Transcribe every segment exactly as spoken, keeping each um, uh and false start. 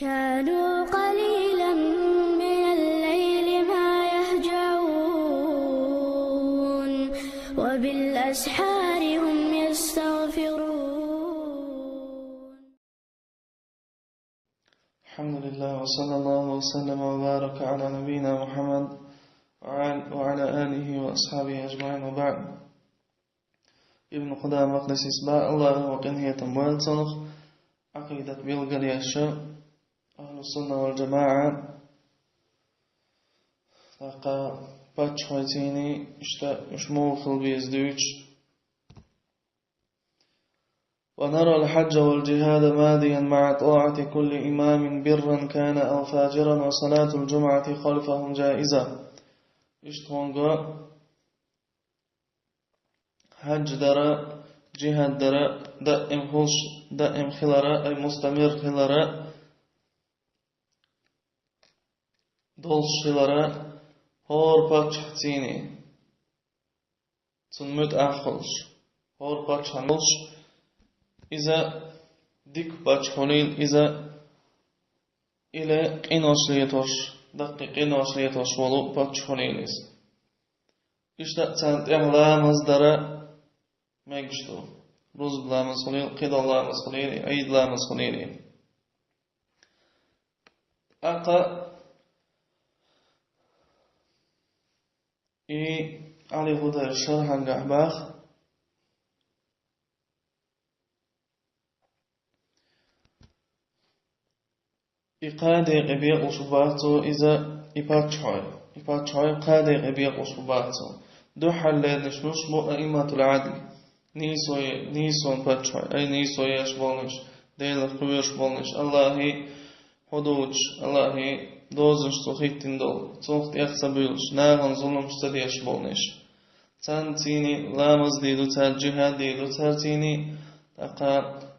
كانوا قليلا من الليل ما يهجعون، وبالأسحار هم يستغفرون. الحمد لله، وصلى الله وسلم وبارك على نبينا محمد وعلى، وعلى آله وأصحابه أجمعين، وبعد. Ибн Къудама Макъдисис ба, Аллахӏа къинхетам бола цунах, Ӏакъидат билгалъеш, Ахлу Сунна вал Джамаӏа, тӀаккха паччахьойцийни иштта уж муха хила беза дуьйцуш. ونرى الحج والجهاد ماضيا مع طاعة كل إمام برا كان أو فاجرا وصلاة الجمعة خلفهم جائزة. Иштта хӀанга хьаьдж дара, джихӀад дара даим хулаш, даим хилара, ай мустамир хилара, долуш хилара хӀора паччахьцийни, цунна муьтӀахь хулаш, хӀора паччахьна хулаш, иза дика паччахь хуьлийла иза, или къинош летош, даккхий къинош летош волу паччахь хуьлийла иза. Иштта царна тӀехь ламаз дара мегаш ду. Рузба ламаз хуьлийла, кхидолу ламаз хуьлийла, Ӏийд ламаз хуьлийла. ТӀаккха и Ӏали Худайр шархьангахь баха, и кхаа декъе бекъалуш бу бах цо иза, и паччахьой. И паччахьой кхаа декъе бекъалуш бу бах цо. Дуьххьарлернаш муьлш бу аимматул Ӏадл. Нийсо е-, нийсонан паччахьой, ай нийсо еш болнаш, Делах кхоьруш болнаш, Аллахьан хьу доцуш, Аллахьан дозанаш цо хӀиттина долу, цунах тӀех ца буьйлуш, нахана зуламаш ца деш болнаш. Царна цийний ламаз дийр ду, цара джихӀад дийр ду, цара цийний, тӀаккха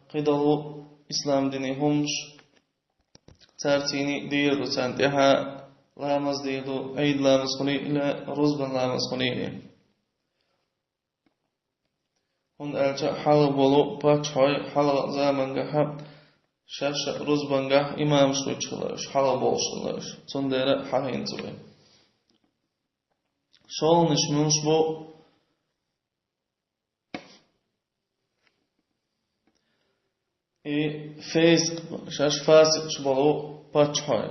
кхидолу ислам динан хӀуманаш, цара цийний дийр ду, царна тӀехьа ламаз дийр ду, Ӏийд ламаз хуьлийла, рузбан ламаз хуьлийла. ХӀунда аьлча хьалха болу паччахьой хьалха замангахьа шаьш а рузбангахь имамаш хуьлуш хиларш, хьалха болуш хиларш. Цундела хьахийна ца вай. ШолгӀанаш муьлш бу? И фасикъ, шаьш фасикъаш болу паччахьой,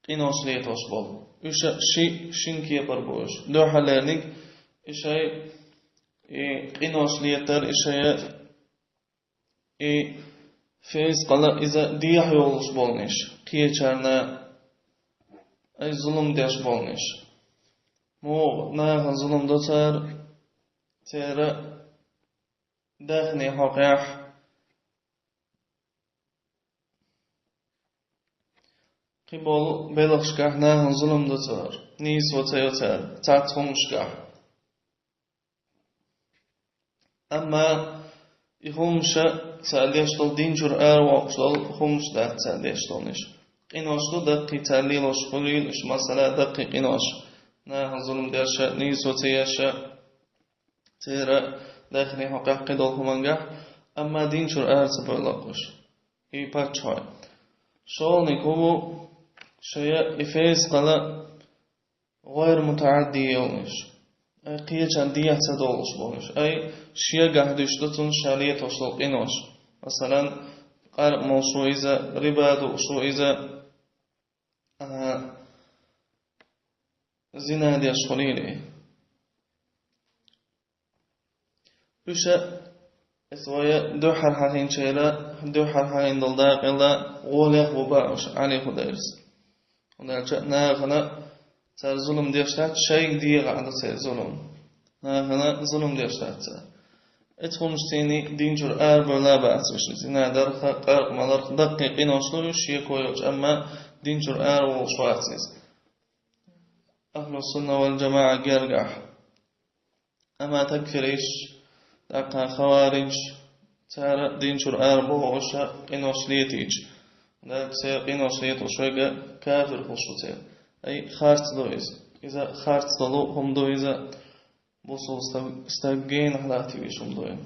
къинош летош болу. Уьш а ши, шина кепара бу уьш. Дуьххьарлерниг и шай, и къинош летар, и шай, и фасикъал иза дехьа йолуш болнаш, кхечарна ай зулам деш болнаш. Муха нахана зулам до цара, церан даьхни хьокъехь, кхиболу белхашкахь нахана зулам до цара, нийсо ца йо цара цхьацца хӀуманашкахь. Амма и хӀуманаш, цара деш долу, дин чуьра аравоккхуш долу хӀуманаш дац цара деш долнаш. Къинош ду даккхий цара лелош хуьлийла уьш, масала, даккхий къинош. Нахана зулам деш а, нийсо ца еш а, церан даьхни хьокъехь, кхидолу хӀумангахь, амма дин чуьра ара ца бовла уьш, и паччахьой. ШолгӀаниг хӀун бу? Шайн и фасикъал гӀойр мутаӀадди йолуш, ай кхечарна дехьа ца долуш болуш, ай шегахь дуьсуш ду цунна ша летош долу къинош. Масалан, къаркъа молуш ву иза, риба дууш ву иза, а, зина деш хуьлийла. Уьш а, иза вай дуьххьара хьахийначеран, дуьххьара хьахийна долу дакъал гӀолехь бу бах уьш, Ӏали Худайрас. ХӀунда аьлча нахана цара зулам деш дац, шайга дегӀахь ду церан зулам. Нахана зулам деш дац цара. Эцу хӀуманаш цийний дин чуьра арабевлла бац уьш, зина дарх а, къаркъа маларх а, даккхий къинош ду уьш шеко йолчу, амма дин чуьра араволуш вац иза. Ахлу Сунна вал ДжамаӀа гергахь. Амма такфириш, тӀаккха хавариж, цара дин чуьра арабохуш къинош летийча, дагца къинош летош верг кафир хуьлуш ву церан. Ай, харц ду иза. Иза харц долу хӀума ду иза. Бусулба стаг-, стаг генахь латтийвеш хӀума ду иза.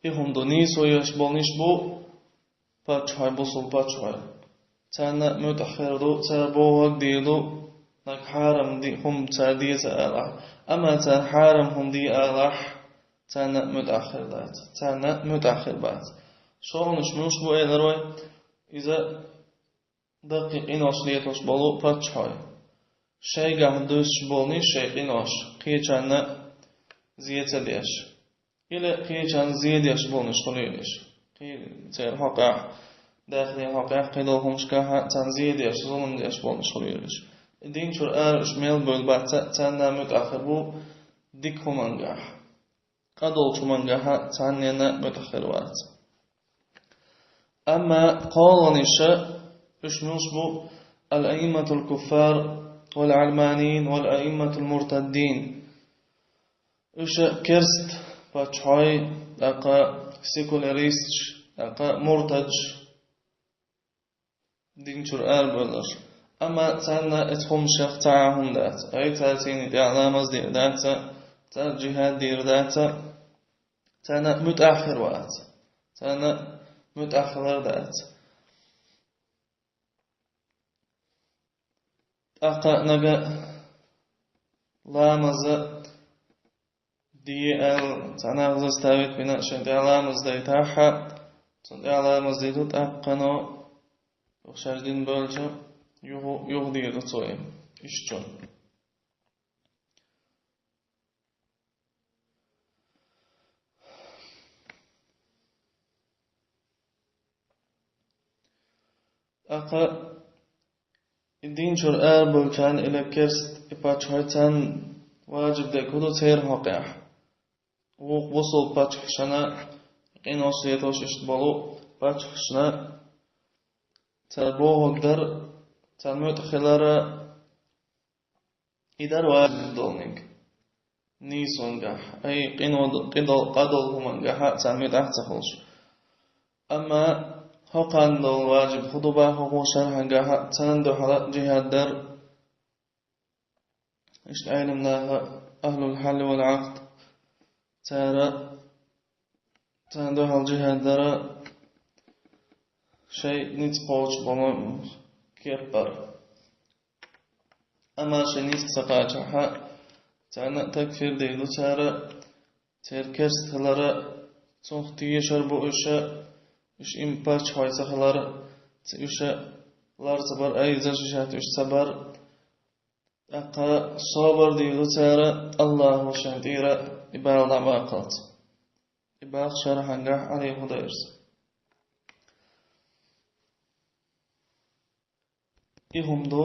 И хӀума ду, нийсо еш болниш бу, паччахьой, бусалба паччахьой. Царна муьтӀахь хир ду, цара бохург дийр ду, нагахь хьарам ди-, хӀума цара деза алахь. Амма цара хьарам хӀума де алахь, царна муьтӀахь хир дац, царна муьтӀахь хир бац. ШолгӀанаш муш бу элира вай, иза даккхий къинош летош болу паччахьой. Шайгахь дуьсуш болнаш шайн къинош, кхечарна зе ца деш. Или кхечарна зе деш болнаш хуьлийла уьш. Кхе-, церан хьокъехь, даьхни хьокъехь, кхидолу хӀуманашкахь царна зе деш, зулам деш болнаш хуьлийла уьш. И дин чуьра ара уьш мел бевлла бац, царна муьтӀахь хир бу дика хӀумангахь. Къа долчу хӀумангахь царна муьтӀахь хир вац. Амма кхоалгӀанаш, уьш муш бу: الأئمة الكفار والعلمانيين والأئمة المرتدين. Уьш керста паччахьой, тӀаккха секуляристаш, тӀаккха муртадаш, дин чуьра арабевлларш. Амма царна оцу хӀуманех цхьа а хӀума дац. Ай, цара цигахь тӀехь ламаз дийр дац, цара джихӀад дийр дац, царна муьтӀахь хир вац. Царна муьтӀахь хилар дац. ТӀаккха нагахь ламаз де аьлла, цхьа нах заставить бина, шен тӀехь ламаз дайтахь, цунна тӀехь ламаз дийр ду, тӀаккха но, юха шаьш дин бевлча, юха, юха дийр ду цо и, иштта. ТӀаккха и дин чуьра арабевллачарна или керста и паччахьой, царна важиб дерг хӀун ду церан хьокъехь? Вукху бусалба паччахьашна, къинош летош иштта болу паччахьашна, цара бохург дар, царна муьтӀахь хилар, и дар важиб долниг. Нийсонгахь, ай, къино-, къидол-, къа долу хӀумангахь царна муьтӀахь ца хуьлуш. Амма хӀокхарна долу важиб хӀун ду боху шархьангахь, царна дуьхьал джихӀад дар. Иштта Ӏеламнаха, ахьлул хьалли вал Ӏакъд, цара, царна дуьхьал джихӀад дар, шайн ницкъ кхочуш болу кепара. Амма шайн ницкъ ца кхачахь, царна такфир дийр ду цара, церан керста хилар, цунах тешар бу уьш, уьш имам паччахьой ца хилар, уьш лар ца бар, ай, защищать уьш ца бар. ТӀаккха собар дийр ду цара, Аллахо шайна тӀера и бала дӀабаккхалц. И боху шархьангахь Ӏали Худайрас. И хӀума ду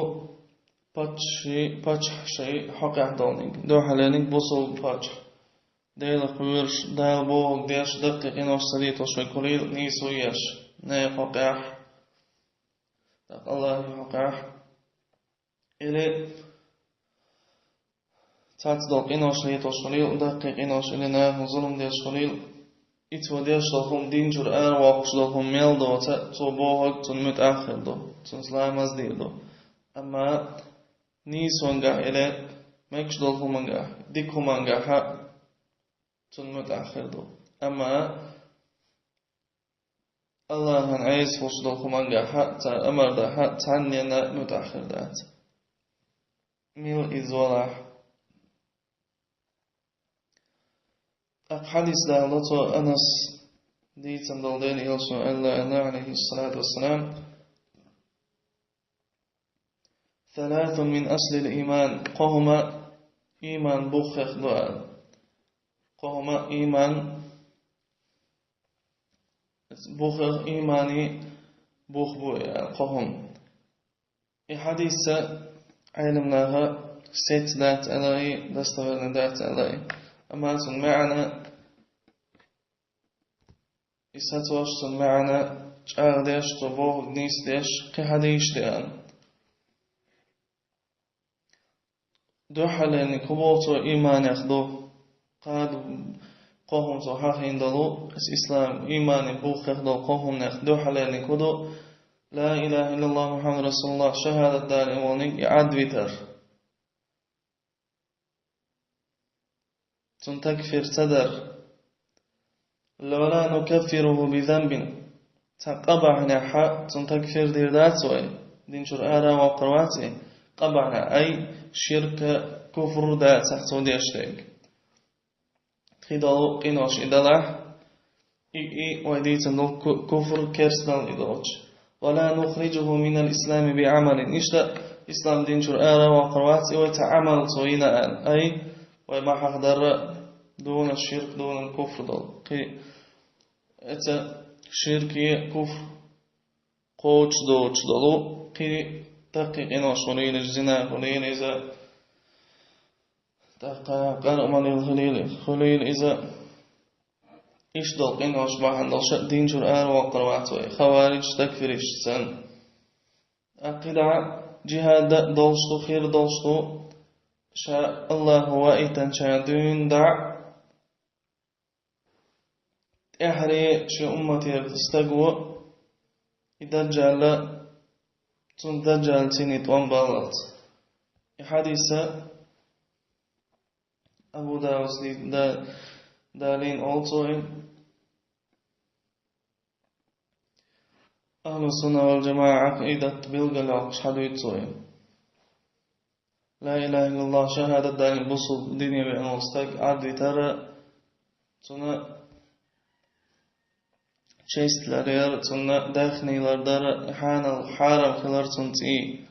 паччахьи-, паччахьаши хьокъехь долниг, дуьхьалниг бусалба паччахь. Делах кхоьруш, Дала бохург деш, даккхий къинош ца летош верг хуьлийла, нийсо еш, нехан хьокъехь, тӀаккха Аллахьан хьокъехь. Или цхьацца долу къинош летош хуьлийла, даккхий къинош, или нахана зулам деш хуьлийла, и цо деш долу хӀума, дин чуьра аравоккхуш долу хӀума мел доцу, цо бохург цунна муьтӀахь хир ду, цуьнца ламаз дийр ду. Амма нийсонгахь или мегаш долу хӀумангахь, дика хӀумангахь цунна муьтӀахь хир ду. Амма Аллахьан Ӏеса хуьлуш долу хӀумангахь, цара амар дахь, цхьаннена муьтӀахь хир дац. Мила иза валахь. ТӀаккха хьадис далло цо, Анас дийцина долу, Делан Элчано аьлла, аьлла, Ӏалайхиссалату вассалам: «Саласун мин аслил иман», кхо хӀума иман бухех ду аьлла. Кхо хӀума иман бухех, имани бух бу аьлла, кхо хӀума. И хьадисца Ӏеламнаха сецца дац аьлла и, достоверно дац аьлла и. Амма цуьнан маьӀна, и сацош, цуьнан маьӀна чӀагӀдеш, цо бохург нийса деш, кхин хьадисаш деана. Дуьххьарлерниг хӀун боху цо иманех ду? Кхада кхо хӀума цо хьахийна долу, аса ислам, имани бухех долу кхо хӀуманех дуьххьарлерниг хӀун ду? Ла илаха иллаллах Мухаммад расулуллах, шахӀадат далийна волниг и Ӏад витар. Цунна такфир ца дар. «Ва ла нукаффируху би занбин». Цхьа къа бахьанехьа цунна такфир дийр дац вай, дин чура ара воккхур вац и, къа бахьанехьа, ай, ширк, куфр дац цо деш дерг. Тхидолу къинош и далахь, и, и вай дийцина долу ку-, куфр, керстанал и доцуш. «ولا نخرجه من الإسلام بعمل». Иштта ислам дин чура ара воккхур вац и вай цхьа Ӏамал цо йина аьлла. Ай, вай ма хьахдарра дуна ширк, дуна куфр долу. Кхин, эца ширк, куфр кхочуш доцуш долу, кхин даккхий къинош хуьлийла иза, зина хуьлийла иза, тӀаккха къаркъа малийла хуьлийла, хуьлийла иза. Иштта долу къинош бахьана долуш а дин чура ара воккхур вац вай, хаваридж, такфириш санна. ТӀаккха кхидӀа джихад а долуш ду, хир долуш ду, ша Аллахо ваийтинчарна дуьйна дӀа, тӀаьххьара шен умматера стаг ву, и Даджал, цунна Даджалан синий тӀом баллалц. И хьадис Абу Давуда ди-, да-, далийна олу цо и. Ахьлу сунна вал джамаӀа Ӏакъидат билгалдоккхуш хьадуьйцу цо и. Ла илаха иллаллах шахӀадат далийна бусулба дине веана волу стаг Ӏадвитар, цунна честь ларъяр, цунна даьхни лардар, хьанал хьарам хилар цунна цӀий.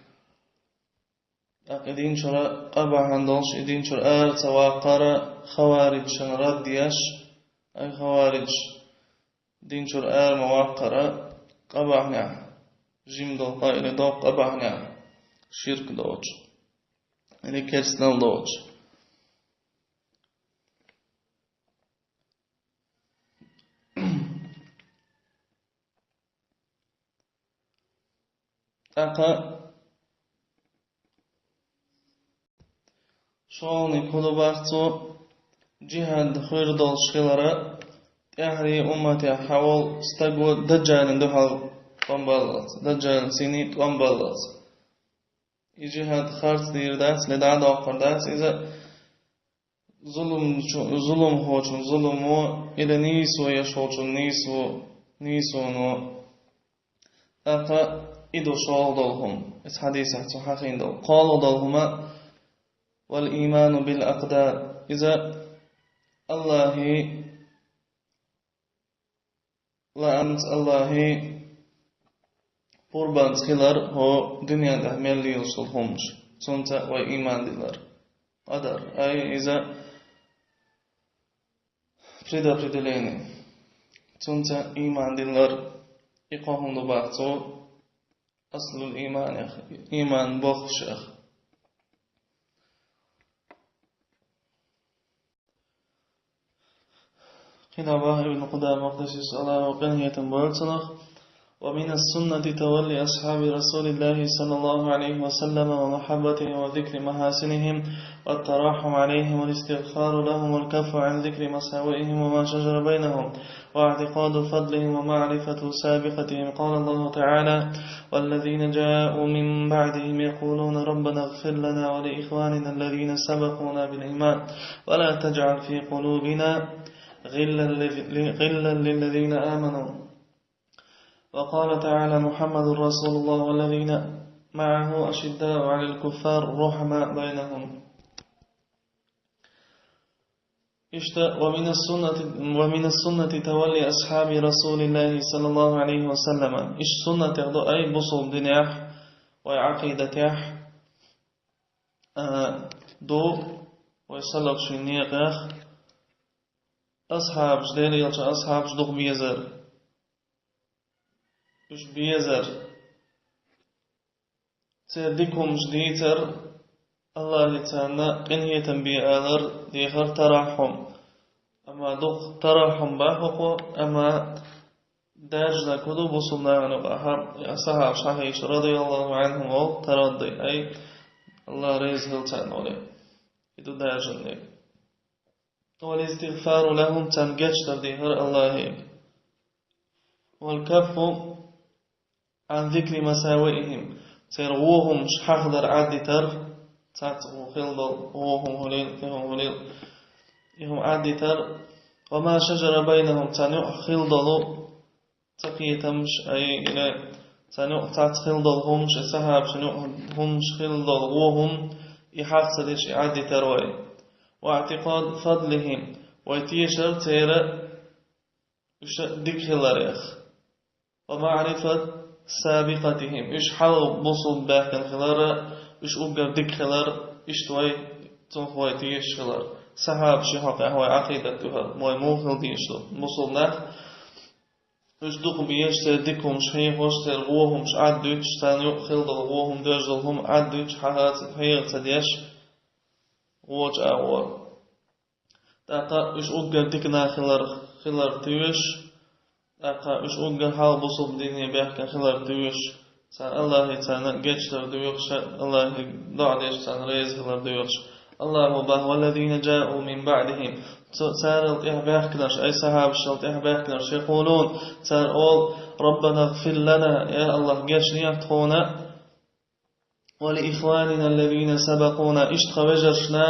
ТӀаккха и дин чуьра къа бахьана долуш, и дин чуьра ара ца ваккхар хавариджашна рад еш, ай хаваридж, дин чуьра ара ма ваккхар къа бахьанехь, жима долу къа или доккха къа бахьанехь, ширк доцуш или керстанал доцуш. ТӀаккха шолгӀаниг хӀун ду боху цо, джихад хир долуш хилар, тӀаьххьара умматехь хьан волу стаг ву Даджалан дуьхьал тӀом баллалц, Даджалан синий тӀом баллалц. И джихад харц дийр дац, или дӀадоккхур дац иза, зулумчу-, зулумхочун зулумо, или нийсо еш волчун нийсо, нийсоно. ТӀаккха и ду шолгӀа долу хӀума, иза хьадисехь цо хьахийна долу. КхоалгӀа долу хӀума, вал ийману бил акъдар. Иза Аллахьи лаамца, Аллахьи пурбанца хилар хӀо дуьнен тӀехь мел лелаш долу хӀуманаш. Цунца вай ийман дилар. Къадар. Ай, иза предопределение. Цунца ийман дилар. И кхо хӀума ду боху цо аслул ийманех, ийман бохушех. КхидӀа боху Ибн Къудама, къаддасаллаху къинхетам бойла цунах: «ومن السنة تولي أصحاب رسول الله صلى الله عليه وسلم ومحبتهم وذكر محاسنهم والتراحم عليهم والاستغفار لهم والكف عن ذكر مساوئهم وما شجر بينهم واعتقاد فضلهم ومعرفة سابقتهم. قال الله تعالى: والذين جاءوا من بعدهم يقولون ربنا اغفر لنا ولإخواننا الذين سبقونا بالإيمان ولا تجعل في قلوبنا غلا لذ-، غلا للذين آمنوا.» وقال تعالى: محمد رسول الله والذين معه أشداء على الكفار رحماء بينهم. Иштта, ومن السنة، ومن السنة تولي أصحاب رسول الله صلى الله عليه وسلم. Иштта суннатех ду, ай, бусулба динехь, вай Ӏакъидатехь, а, ду, вай салафшин некъех, асхьабаш, Делан элчан асхьабаш дукха безар. Уьш безар. Церан дика хӀуманаш дийцар, Аллахье царна къинхетам бе алар, дехар тарахьхьум. Амма дукха тарахьхьум боху, амма даржаниг хӀун ду бусулба нахана юкъахь, асхьабаш хьахийча, радияллаху Ӏанхум олу, тарадди, ай, Аллах реза хила царна олий. И ду даржаниг. والاستغفار لهم, царна гечдар дехар Аллахье. والكف عن ذكر مساوئهم, церан вон хӀуманаш хьахадар, Ӏаддитар, цхьацца хӀума хилла долу, вон хӀума хуьлийла, кхин хӀума хуьлийла, и хӀума Ӏаддитар. وما شجر بينهم, царна юкъахь хилла долу, ца кхетамаш, ай, или царна юкъе цхьацца хила долу хӀумаш, ай, сахьабашна юкъе хӀумаш хила долу вон хӀума, и хьагӀ ца деш, и Ӏадитар вай. واعتقاد فضلهم, вай тешар церан уьш дика хиларех. ومعرفة سابقتهم, уьш хьалха бусулба баьхкина хилар, уьш уггар дика хилар, иштта вай, цунах вай тешаш хилар. Сахьабашна хьокъехь вай Ӏакъидат ду хӀара, вай муха хила дезаш ду? Бусулба нах, уьш дукха безаш, церан дика хӀумаш хьехош, церан вон хӀумаш Ӏаддуьтуш, царна юкъе хила долу вон хӀума, доьжна долу хӀума Ӏаддуьтуш, хьагӀ ца, хьагӀ ца деш, вочу агӀор. ТӀаккха уьш уггар дика нах хилар, хилар тоьшуш, тӀаккха уьш уггар хьалха бусулба дине баьхкина хилар тоьшуш, царна Аллахье царна гечдар доьхуш, Аллахье доӀа деш, царна реза хилар доьхуш. Аллахьа боху: والذين جاءوا من بعدهم. Цо-, царал тӀаьхьа баьхкинарш, ай, сахьабашал тӀаьхьа баьхкинарш, يقولون, цара олу: ربنا اغفر لنا, я Аллахь, гечдехьа тхуна, ولإخواننا الذين سبقونا, иштта тхан вежаршна,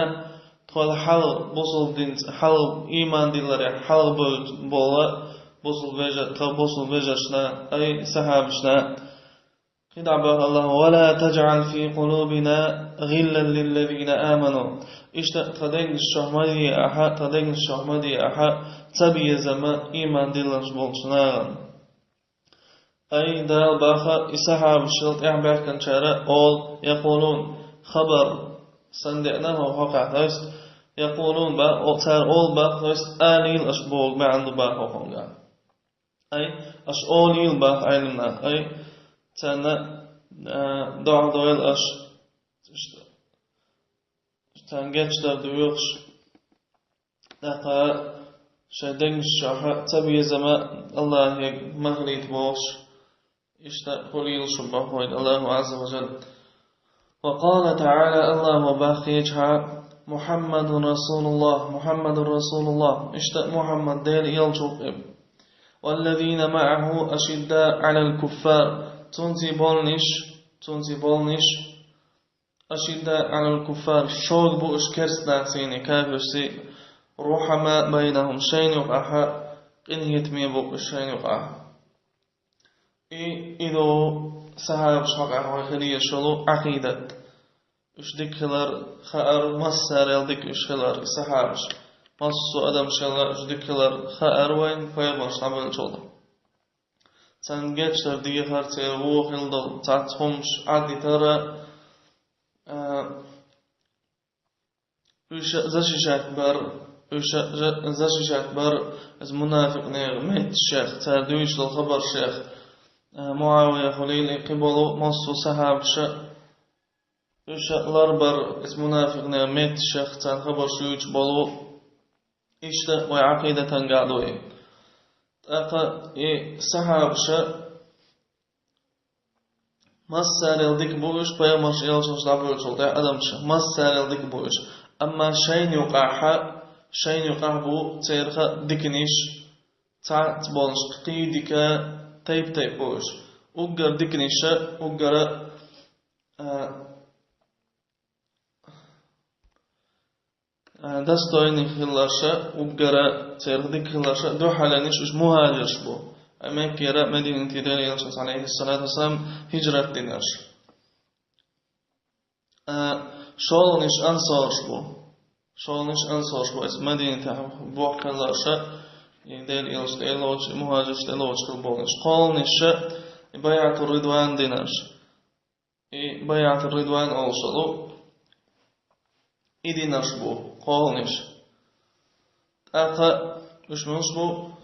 тхол хьалха бусулба динца, хьалха ийман дилларехь хьалха бевлла болу бусулба вежар-, тхан бусулба вежаршна, ай, сахьабашна. КхидӀа боху Аллахьа: ولا تجعل في قلوبنا غلا للذين آمنوا. Иштта тхан дегнаш чохь ма де ахьа, тхан дегнаш чохь ма де ахьа цабезам ийман диллинчу болчу нахана. Ай, Дала боху, и сахьабашал тӀаьхьа баьхкинчара олу, يقولون, хабар санна деана хӀокху хьокъехь, то есть, يقولون боху, о, цара олу боху, то есть, алийла аша боху маьӀна ду боху хӀокхуьнга. Ай, аша олийла боху Ӏеламнаха, ай, царна, а, доӀа дойла аша, царна гечдар доьхуш, тӀаккха шайн дегнаш чохь цабезам Аллахье ма хилийта бохуш, иштта хуьлийла шу боху вайна Аллахьа Ӏазза ва жалла. وقال تعالى, Аллахьа боху кхечахьа: محمد رسول الله, محمد رسول الله, иштта Мухьаммад Делан элча ву-кх. والذين معه أشداء على الكفار, цуьнца болниш, цуьнца болниш, أشداء على الكفار, шога бу уьш керстанашций, кафиршций, رحماء بينهم, шайна юкъахь къинхетаме бу уьш шайна юкъахь. И, и ду сахьабашна хьокъехь вай хила езаш йолу Ӏакъидат. Уьш дика хилар хаар, массарел дика уьш хилар, и сахьабаш. Массо а адамашел уьш дика хилар хаар вайна пайхамарш дӀабевллачул тӀаьхьа. Царна гечдар дехар, церан вон хила долу цхьацца хӀумаш Ӏадитар, а, уьш защищать бар, уьш за-, защищать бар, иза мунафикъ нехан метташех, цара дуьйцуш долу хабаршех, а, Муавия хуьлийла, и кхин болу массо а сахьабаш, уьш ларбар, иза мунафикъ нехан метташех, царна хабарш дуьйцуш болу, иштта вай Ӏакъидатан гӀа ду и. ТӀаккха и сахьабаш массарел дика бу уьш, пайхамарш, элчанаш дӀабевллачул тӀаьхьа адамаш массарел дика бу уьш. Амма шайна юкъахь, шайна юкъахь бу церан диканаш, цхьацца болнаш кхин дика, тайп-тайп бу уьш. Уггар диканаш, уггар, а, а, достойный хилларш, уггар церан дика хилларш, дуьххьалдерш уьш мухӀажирш бу. Меккера Мединате Делан элчанца, алейхиссалату вассалам, хӀижрат динарш. А, шолгӀанаш ансарш бу. ШолгӀанаш ансарш бу. Иза Мединатехь бохкалларш, и Делан элча тӀе лоцуш, и мухӀажирш тӀе лоцуш хила болнаш. КхоалгӀанаш, и байӀатур-ридван динарш. И байӀатур-ридван олуш долу, и динарш бу, кхоалгӀанаш. ТӀаккха уьш муьлш бу?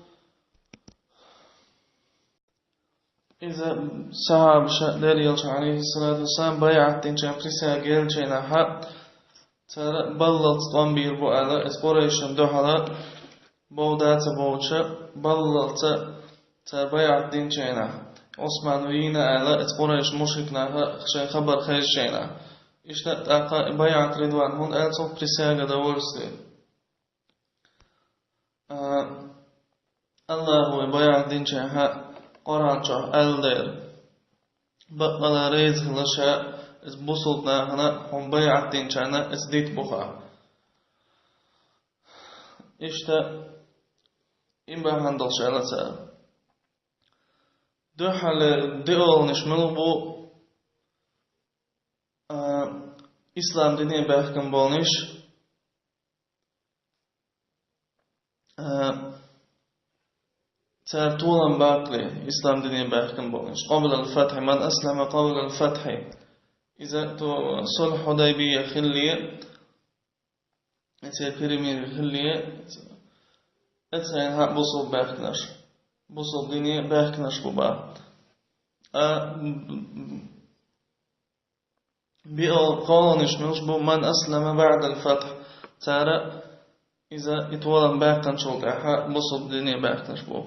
Иза сахьабаша Делан элчанна, алейхиссалату вассалам, байӀат динчарна, присяга еллачу хенахь, цара баллалц тӀом бийр бу аьлла, иза Къурайшна дуьхьал бов дац а бовча, баллалц цара байӀат динчу хенахь, Ӏусман вийна аьлла, иза Къурайш мушрикнаха шайн хабар хезначу хенахь. Иштта тӀаккха байӀат-ридван, хӀунда аьлча цунах присяга довольствия. А, Аллахо вай байӀат динчу хенахь Къуръан чохь аьлла дера. Баккъала реза хила ша, иза бусулба нахана хьуна байӀат динчарна иза дита бу хьан. Иштта, и бахьана долуш аьлла цара. Дуьххьарлера диъолгӀанаш мел бу, а, ислам дине баьхкина болниш, а, цара толам баккхале, ислам дине баьхкина болниш. قبل الفتح، من أسلم قبل الفتح. Иза то сулхь Хьудайбия хилале, эцу перемири хилале, эцу хенахь бусалба баьхкинарш, бусалба дине баьхкинарш бу бах. А, биъолгӀанаш мел бу, من أسلم بعد الفتح. Цара иза и толам баьккхинчул тӀаьхьа бусалба дине баьхкинарш бу.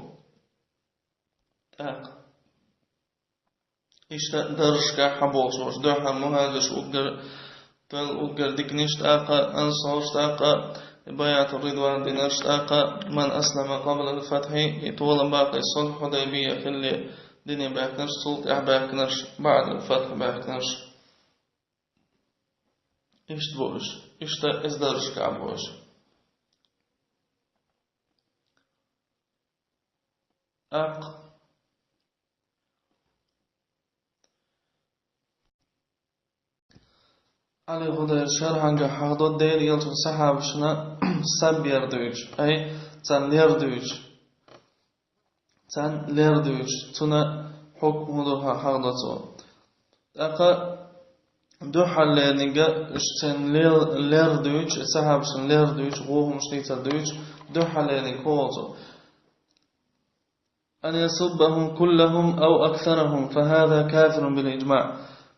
ТӀаккха иштта даржашкахь хьаболуш болуш, дуьххьара мухӀажарш уггар, тоьлла уггар диканаш, тӀаккха ансарш, тӀаккха байӀату ридван динарш, тӀаккха من أسلم قبل الفتح, и толам баккхале, сулхь Хьудайбия хилале, дине баьхкинарш, цул тӀаьхьа баьхкинарш, بعد الفتح баьхкинарш. Иштта бу уьш, иштта иза даржашкахь бу уьш. ТӀаккха Ӏали Худайр шархьангахь хьахдо Делан Элчан сахьабашна саб яр дуьйцуш, ай, царна лер дуьйцуш. Царна лер дуьйцуш, цуьнан хьукм хӀун ду хьахдо цо. ТӀаккха дуьххьарлерниг а уьш царна лер, лер дуьйцуш, сахьабашна лер дуьйцуш, вухамаш дийцар дуьйцуш, дуьххьарлерниг хӀун олу цо. أن يسبهم كلهم أو أكثرهم فهذا كافر بالإجماع.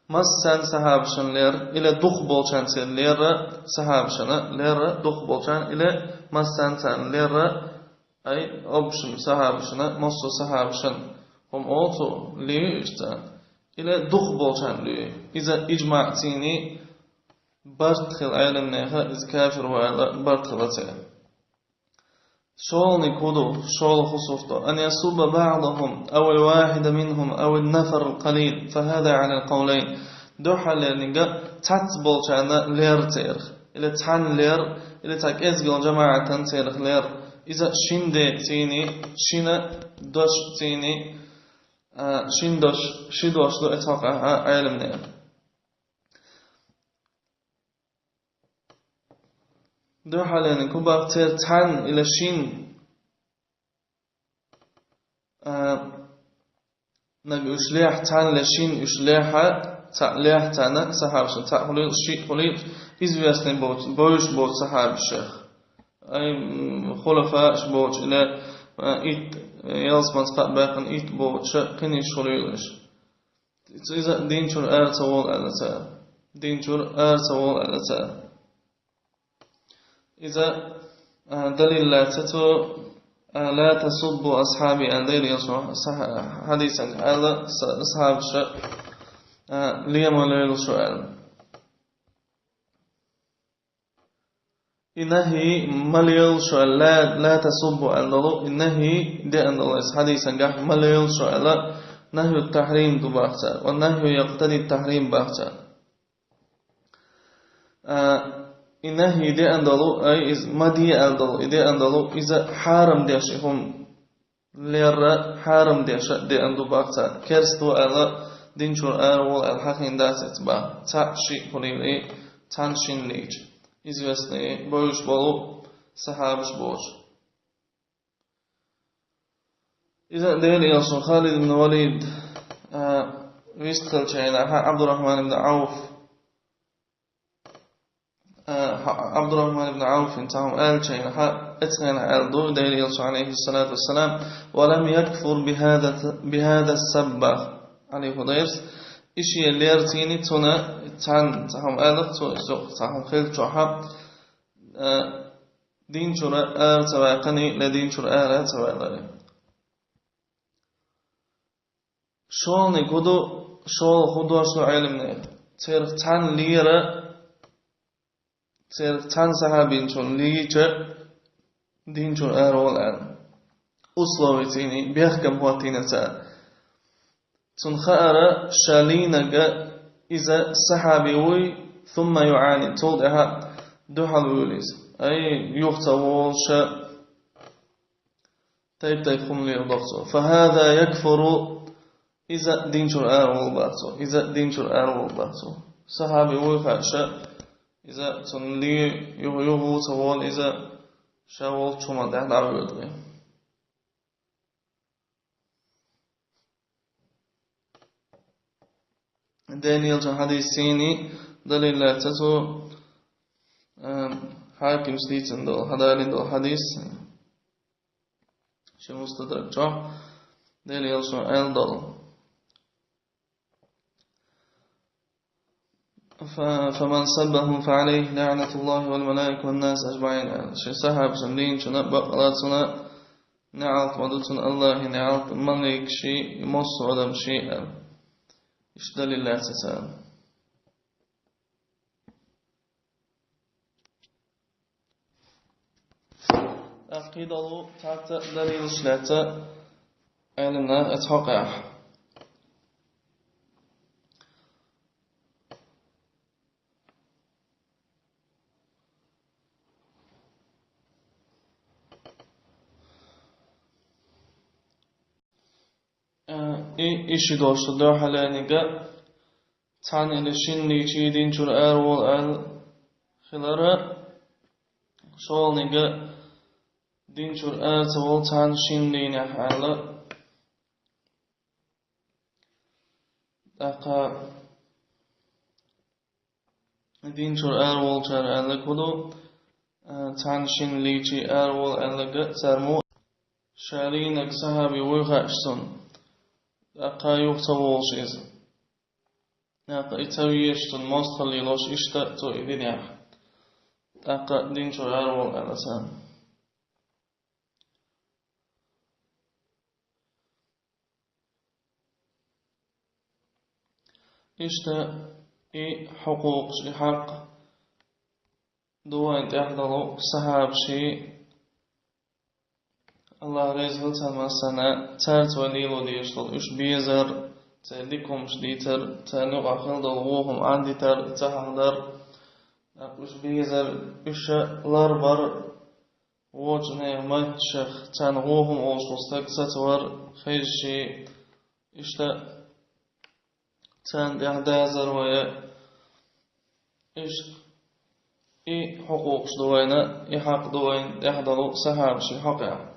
Массарна сахьабашна лер, или дукхахболчарна церан лер, сахьабашна лер, дукхахболчарна, или массарна царна лер, ай, общем сахьабашна, массо сахьабашна, хӀума олу цо, луьй уьш царна, или дукхахболчарна луьй. Иза иджмаъ цийний барт хила Ӏеламнехан, иза кафир ву аьлла барт хила церан. ШолгӀаниг хӀун ду, шолгӀа хӀусурто: أن يسب بعضهم أو الواحد منهم أو النفر القليل، فهذا على القولين. Дуьххьарлерниг а цхьацца болчарна лер церах, или цхьанна лер, или цхьа кӀезга йолу жамаӀатана церах лер. Иза шина де цийний, шина дош цийний, а, шина дош, ши дош ду эцу хьокъехь а Ӏеламнехан. Дуьххьарлерниг хӀун бах, церан цхьанна или шина, а, наг уьш лехь, цхьанна или шина уьш лехь, цхьаъ лехь царна, сахьабашна цхьаъ хуьлийла, шиъ хуьлийла, известный боцу, бевзаш боцу сахьабашех. Ай, м, хулафаш боцуш, или, а, итт, ялсаманца кхаъ баьккхина итт боцуш, кхин йиш хуьлийла уьш. Иза дин чуьра ара ца волу аьлла цара. Дин чуьра ара ца волу аьлла цара. Иза, а, далил лаьцна цо, а, لا تسبوا أصحابي аьлла, Делан Элчано са-, хьадисехь аьлла, са-, сахьабаша, а, лен ма лелаш шу аьлла. И нахӀий ма лелаш шу аьлла, ла, ла тасуббу аьлла долу, и нахӀий деана долу, иза хьадисангахь ма лелаш шу аьлла, нахӀю тахьрим ду бах цара, ва нахӀю якътади тахьрим бах цара. А, и нахӀий деана долу, ай, иза ма де аьлла долу, и деана долу, иза хьарам деш и хӀума. Лерра хьарам деш а деана ду бах цара. Керста ву аьлла, дин чуьра ара волу аьлла хьахийна дац эцу бах. Цхьаъ шиъ хуьлийла и, цхьанна шинна лийча. Известный, бевзаш болу сахьабаш боцуш. Иза Делан Элчано Халид ибн Валид, а, вистхилчу хенахь Абдурахман ибн Ауф, а, хьа-, Абдурахман ибн Ауфин цхьа хӀума аьллачу хенахь, эцу хенахь аьлла ду Делан Элчано, алейхиссалату вассалам: «Ва лам якфур бихада, бихада сабба». Али Худайрс, и шен лерцийни цунна цхьанна цхьа хӀума аьлла, цо иза цхьа хӀума хилчохь, а, дин чуьра ара ца ваьккхина, ле дин чуьра ара ца ваьлларий. ШолгӀаниг хӀун ду, шолгӀа хӀун дош ду Ӏеламнехан? Церах цхьанна лера, церах цхьанна сахьабинчунна лийча, дин чуьра ара волу аьлла. Условицийний, бехкам хӀоттийна цара. Цунна хаьара, ша лийнарг иза сахьаби вуй, сумма юӀани, цул тӀаьхьа дуьхьал вуьйлу иза. Ай, юха ца волуша, тайп-тайп хӀума леладо цо. Фахаза якфуру, Иза дин чура аравала бац цо, иза дин чура аравала бац цо. Сахьаби вуй хаьа ша, иза цунна ле юха, юха ву ца волу, иза ша волчу хӀуманна тӀехь дӀавоьду вай. Делан елчун хьадисийн далил лаьцна цо, а, Хьакимс дийцина долу, хьадалийна долу хьадис, шен Мустадрак чохь, Делан елчано аьлла долу. Фа-, «Фаман саббахум фа алейхи лаънатуллахи вал малаика ван нас аджмаин», аьлла. Шен сахьабашна дийначунна бакъала цунна неӀалт ма ду, цунна Аллахьан неӀалт, малайкаший, массо а адамаший, аьлла. Иштта далил лаьцна цара. ТӀаккха кхидолу цхьацца далилаш лаьцна Ӏеламнаха оцу хьокъехь. Э, и, и ши дош ду дуьххьалерниг, цхьаьна или шинна лийчий дин чуьра араволу аьлла хилар, шолгӀаниг дин чуьра ара ца волу цхьаьна шинна лийнехь аьлла. ТӀаккха дин чуьра араволчара аьлларг хӀун ду, а, цхьаьна шинна лийчий араволу аьлларг цара мо, ша лийнарг сахьаби вуй хаьа цунна, тӀаккха юха ца волуш иза. ТӀаккха и ца везаш цунна мостагӀалла лелош иштта цо и динехь. ТӀаккха дин чуьра араволу аьлла царна. Иштта и хьукъукъаш, и хьакъ ду вайна тӀехь долу сахьабаший, Аллах реза хила царна массарна, цаьрца вай лело дезаш долу уьш безар, церан дика хӀуманаш дийцар, царна юкъахь хила долу вон хӀума Ӏандитар, ца хьахдар, тӀаккха уьш безар, уьш ларбар, вочу нехан метташах, царна вон хӀума олуш волу стаг сацавар, хезчий, иштта царна тӀехь дазар вай, иштта и хьукъукъаш ду вайна, и хьакъ ду вайна тӀехь долу сахьабаший хьокъехь.